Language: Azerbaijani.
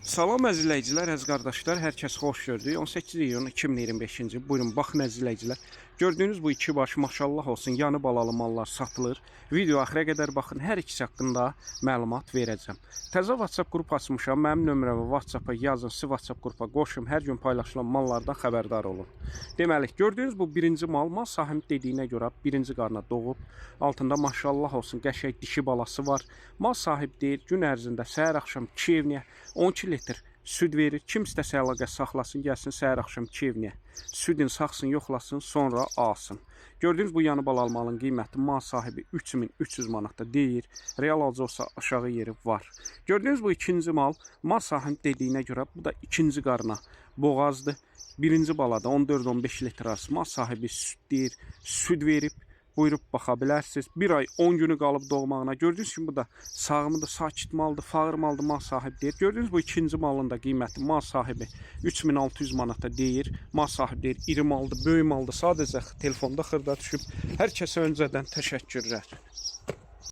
Salam əziz izləyicilər, əziz qardaşlar, hər kəs xoş gördük. 18 iyun 2025-ci il. Buyurun baxın əziz izləyicilər. Gördüyünüz bu iki baş maşallah olsun, yanı balalı mallar satılır. Video axıra qədər baxın, hər ikisi haqqında məlumat verəcəm. Təzə WhatsApp qrup açmışam. Mənim nömrəmi WhatsApp-a yazın, sizi WhatsApp qrupa qoşum. Hər gün paylaşılan mallardan xəbərdar olun. Deməli, gördüyünüz bu birinci mal, mal sahibi dediyinə görə birinci qarna doğub. Altında maşallah olsun qəşəng dişi balası var. Mal sahibi deyir, gün ərzində səhər axşam 2 evniyə 12 litr süd verir. Kim istəsə əlaqə saxlasın, gəlsin səhər axşam 2 evniyə. Südün saxsın, yoxlasın, sonra alsın. Gördüyünüz bu yanı balalı malın qiyməti mal sahibi 3300 manatda deyir. Real alıcı olsa aşağı yeri var. Gördüyünüz bu ikinci mal, mal sahibi dediyinə görə bu da ikinci qarna boğazdır. Birinci balada 14-15 litr arası mal sahibi süd deyir, süd verib. Buyurub baxa bilərsiniz. Bir ay 10 günü qalıb doğmağına. Gördüyünüz kimi bu da sağımıdır, sakit maldır, fağır maldır, mal sahibi deyir. Gördüyünüz bu ikinci malın da qiyməti mal sahibi 3600 manata deyir. Mal sahibi deyir, iri maldır, böyük maldır. Sadəcə telefonda xırda düşüb. Hər kəsə öncədən təşəkkürlər.